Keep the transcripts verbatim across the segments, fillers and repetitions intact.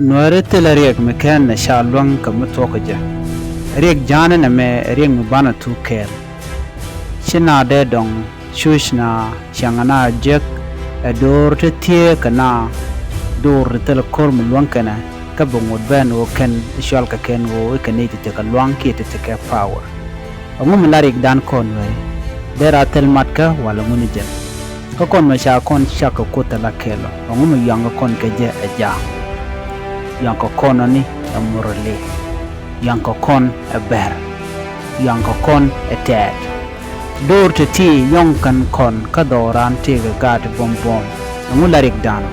Nuääri thilɛ riɛk mi kɛn ɛ ca luäŋ kɛ mi thuɔ̱k kɛ jɛ. Riɛk ja̱a̱n ɛn ɛmɛ ɛ riɛk mi banɛ thuk kɛɛl. Ci na dee dɔŋ cuc na ciaŋ na jek ɛ do̱r ti thieek kɛ na do̱r ti thilɛ ko̱r mi luäŋ kɛnɛ kä bi ŋot bɛn ɣöö kɛn i̱ cual kɛ kɛn ɣöö i̱ kɛ nɛy ti tekɛ luaŋ kiɛ ti tekɛ power. Ɛŋu mi la riɛkdan kɔn wee? Dee ra thil matkä walɛ ŋun jɛn? Kä kɔn mɛ ca kɔn cak kɛ Kuoth ala kɛɛl ɔ, ɛŋu mi yɔaŋkɛ kɔn kɛ jɛ ɛ ja̱a̱ŋ? Yɔaŋkɛ kɔn ɔ ni ɛ murli. Yɔaŋkɛ kɔn ɛ bɛr. Yɔaŋkɛ kɔn ɛ tɛɛt. Do̱r ti ti yɔ̱ŋ kɛn kɔn kä dhɔran tëëkɛ gaat buɔ̱m buɔ̱m. Ɛŋu la riɛkdan?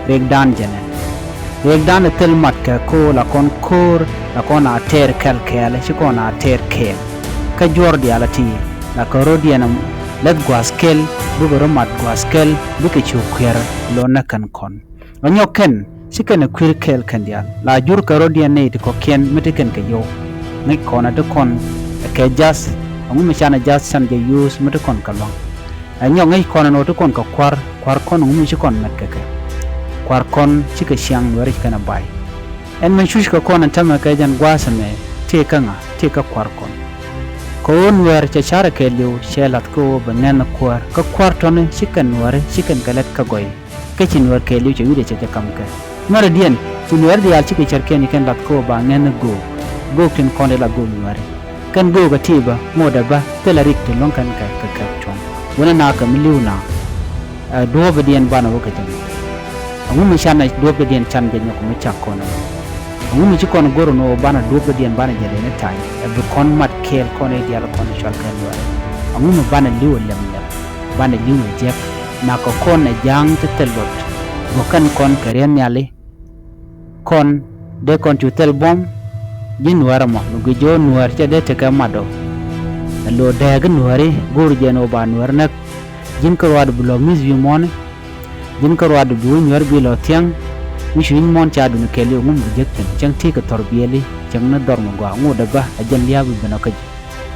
Riɛkdan jɛnɛ. Riɛkdan ɛ thil mat kɛ ko̱o̱l a kɔn ko̱o̱r la kɔn a tɛɛr kɛl kɛɛl ci kɔn a tɛɛr kɛɛl. Kä juɔ̱ɔ̱r diaal a ti la kɛ rɔ̱diɛn ɛm läth gua̱a̱th kɛl bikɛ rɔ mat gua̱a̱th kɛl bikɛ cu kuiɛr lon nä kɛn kɔn. Ɛ nyɔk kɛn ci kɛn ɛ kui̱r kɛɛl kɛn diaal la jur kɛ rɔ̱diɛn nɛy ti kɔ̱kiɛn mi ti kɛn kɛ yio̱w. Ŋäc kɔn ɛ ti kɔn ɛ kɛ ja̱th ɛŋu mi canɛ ja̱th can jɛ yuuth mi ti kɔn kɛ lua̱ŋ. Ɛ nyɔk ŋäc kɔn ɛn ɣöö ti kɔn kɛ kua̱r, kua̱r kɔn ɛŋu mi ci kɔn mɛt kɛ kɛ. Kua̱r kɔn cikɛ ciaŋ Nuääri ci kɛn ɛ bay. Ɛn min cuc kɛ kɔn ɛn täämɛ kɛ jɛn gua̱a̱th ɛmɛ tëë kä ŋa, tëë kä kua̱r kɔn. Kɛ ɣöö Nuäär cɛ ca̱rɛ kɛɛliw cɛ la̱th kä ɣöö bɛ ŋɛn kuäär, kä kua̱r tɔ̱ni ci kɛn Nuääri ci kɛn kɛ lät kä gɔy. Kä ci Nuäär kɛɛliw cɛ wi̱cdɛ cɛ jɛ kam kɛ. Mɛrɛdiɛn ci Nuäär diaal cikɛ cärkiɛn ci kɛn la̱th kä ɣöö ba ŋɛn göök. Göök tin kɔn dee la göök Nuääri. Kɛn göök ɛ ti bä ŋotdɛ bä thilɛ rik ti luäŋ kɛn kɛ kɛ kɛp cuɔ̱ŋ. Wänɛ na kɛ mi li̱w na ɛ duɔ̱ɔ̱pdiɛn banɛ wä kɛ jɛ mɔ. Ɛŋu mi canɛ duɔ̱ɔ̱pdiɛn can jɛ nyɔk mi cak kɔn ɛmɔ? Ɛŋu mi ci kɔn go̱r ɛn ɣöö banɛ duɔ̱ɔ̱pdiɛn banɛ jɛ lɛni ta̱ny ɛ bi kɔn mat kɛɛl kɔn i̱ diaal kɔn i̱ cual kɛn luaar? Ɛŋu mi banɛ li̱w ɛ lɛm lɛm banɛ li̱w ɛ jiäk? Nakɛ kɔn ɛ ja̱a̱ŋ ti thil luɔt bä kɛn kɔn kɛ riɛn nhiali. Kɔn dee kɔn cu thil buɔ̱m. Ji̱n Nuäär ɛmɔ mi guic jɔ̱ɔ̱r Nuäär cɛ dee tekɛ mat ɔ. Ɛ lo̱o̱ dääk i̱ Nuääri go̱o̱r jɛ ɛn ɣöö ba Nuäär näk. Ji̱n kärɔaadu bi lɔ mi̱th wi̱i̱ muɔ̱ɔ̱ni. Ji̱n kärɔaadu bi wä Nuäär bi lɔ thiäŋ. Mi cu wi̱i̱ muɔ̱ɔ̱n ca duni kɛɛliw ŋum bi jek thi̱n cäŋ ti̱i̱ kɛ thɔr biɛli cäŋ ni dhɔr mi gɔaa ŋotdɛ bä ɛ jɛn lia̱a̱ bi ben ɔ kä ji̱.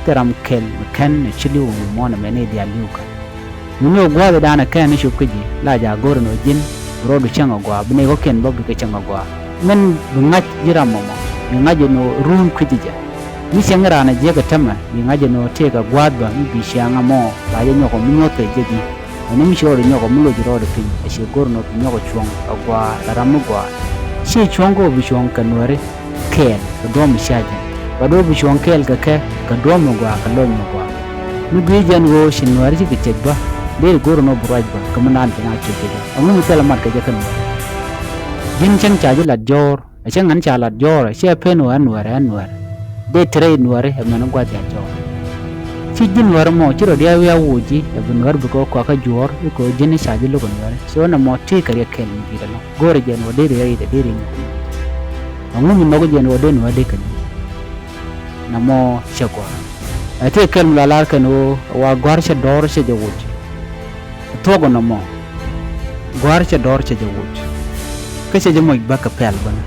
Thil ram kɛl mi kɛn ɛ ci li̱w wi̱i̱ muɔ̱ɔ̱n ɛmɛ ni diaal li̱w kɛ. Duŋni ɣöö gua̱a̱th ëëdan ɛ kɛn ni cop kä ji̱ la ja̱ go̱r ɛn ɣöö ji̱n bi rɔɔdu cäŋ agɔaa bi nɛy kɔ̱kiɛn bä bikɛ cäŋ agɔaa. Min bi ŋa̱c ji̱ ram mɔmɔ bi ŋa̱c ɛn ɣöö ruun kui̱c jɛ. Mi cäŋ raan ɛ jiäk ɛ tämɛ bi ŋa̱c ɛn ɣöö tëëkɛ gua̱a̱th bä mi bi ciaŋ ɛmɔ ba jɛ nyɔk ɔ mi nyuɔ̱th kɛ jiäk ji̱. Ɛn mi ci rɔɔdu nyɔk ɔ mi loc rɔɔdu piny ɛ ci go̱r ɛn ɣöö bi nyɔk ɔ cuɔ̱ŋ agɔaa la ram mi gɔaa. Ci cuɔ̱ŋ kä ɣöö bi cuɔ̱ŋ kɛ Nuääri kɛɛl kɛ duɔ̱ɔ̱p mi ca jɛ. Ba duɔ̱ɔ̱p bi cuɔ̱ŋ kɛɛl kɛ kɛ kɛ duɔ̱ɔ̱p mi gɔaa kɛ loc mi gɔaa. Mi gui̱i̱c jɛ ɛn ɣöö ci Nuääri cikɛ cɛc bä deri go̱r ɛn ɣöö bi ruac bä kɛ mi naan ci na cɔc kɛ jɛ. Ɛŋu mi thilɛ mat kɛ jɛ kä Nuääri? Ji̱n cäŋ ca ji̱ lat jɔ̱ɔ̱r ɛ cäŋ ɣän ca lat jɔ̱ɔ̱r ɛ cɛ pen ɣöö ɛ Nuäär ɛ Nuäär. Dee te rɛy Nuääri ɛ mɛn gua̱th diaal jɔ̱ɔ̱r. Ci ji̱n Nuäär ɛmɔ ci rɔ diaal wi̱i̱ a woc ji̱ ɛ bi Nuäär bikɛ ɣöö kɔakɛ juɔ̱ɔ̱r i̱ kɛ ɣöö ji̱n i̱ ca ji̱ lo̱k ɛ Nuääri. Ci ɣän ɛmɔ tëëkɛ riɛk kɛl mi di̱i̱t ɛlɔ̱ŋ. Go̱o̱rɛ jɛ ɛn ɣöö deri rɛydɛ deri nyɔk. Ɛŋu mi nhɔk jɛ ɛn ɣöö dee Nuäär dee kɛ li̱w? Nɛmɔ cɛ gɔ̱a̱r. Ɛ tëë kɛl mi la lar kɛn ɣöö wa gɔ̱a̱r cɛ dɔ̱r cɛ jɛ woc. Thuɔ̱k ɔ nɔmɔ. Gɔ̱a̱r cɛ dɔ̱r cɛ jɛ woc. Kä cɛ jɛ moc bäkɛ pɛl bänä.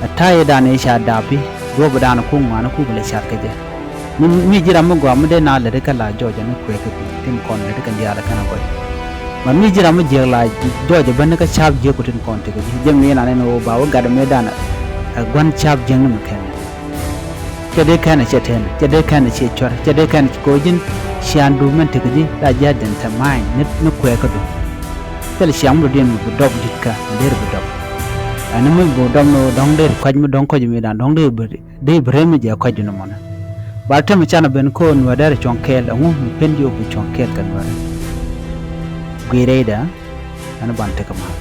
Ɛ ta̱yɛ dan ëë ca dapi duɔ̱ɔ̱p ëëdan ku ŋuan ku kɛ lɛ ca̱r kɛ jɛ. Mi, mi ji̱ ram mi gɔaa mi dee na lätdi kä la jɔɔcɛ ni kuɛɛk kä piny tin kɔn lätdi kɛn diaal ɛ kɛn ɛ gɔy. Mɛ mi ji̱ ram mi jiäk la jɔɔcɛ bäni kä ca̱a̱p jiäk ku tin kɔn tekɛ ji̱ jiäk ni nan ɛn ɣöö ba wä gat ɛ mëëdan ɛ gua̱n ca̱a̱p jiäk ni mi kɛn. Cɛ dee kɛn ɛ cɛ tɛnɛ, cɛ dee kɛn ɛ cɛ cuɛr, cɛ dee kɛn ɛ cɛ ko̱ ji̱n ciaaŋdu mɛn tekɛ ji̱ la jiath jɛn tɛ ma̱a̱ny ni, ni kuɛɛkädu. Thilɛ ciaŋ mi dɔ̱diɛn mi bi dɔp di̱t kä mi dee ri bi dɔp. Ɛn mi bi dɔp ni dɔ̱ŋ dee ri kɔc mi dɔ̱ŋ kɔc mi dan dɔ̱ŋ dee bi, dee bi rem mi jɛ kɔc duni mɔnɛ. Ba tɛmɛ canɛ ben ko̱o̱n Nuäär dee ri cuɔ̱ŋ kɛɛl ɛŋu mi pen ji̱ ɔ bi cuɔ̱ŋ kɛɛl kɛ Nuäär. Gui̱i̱r rɛydɛ. Ɛn ban tekɛ ma̱a̱th.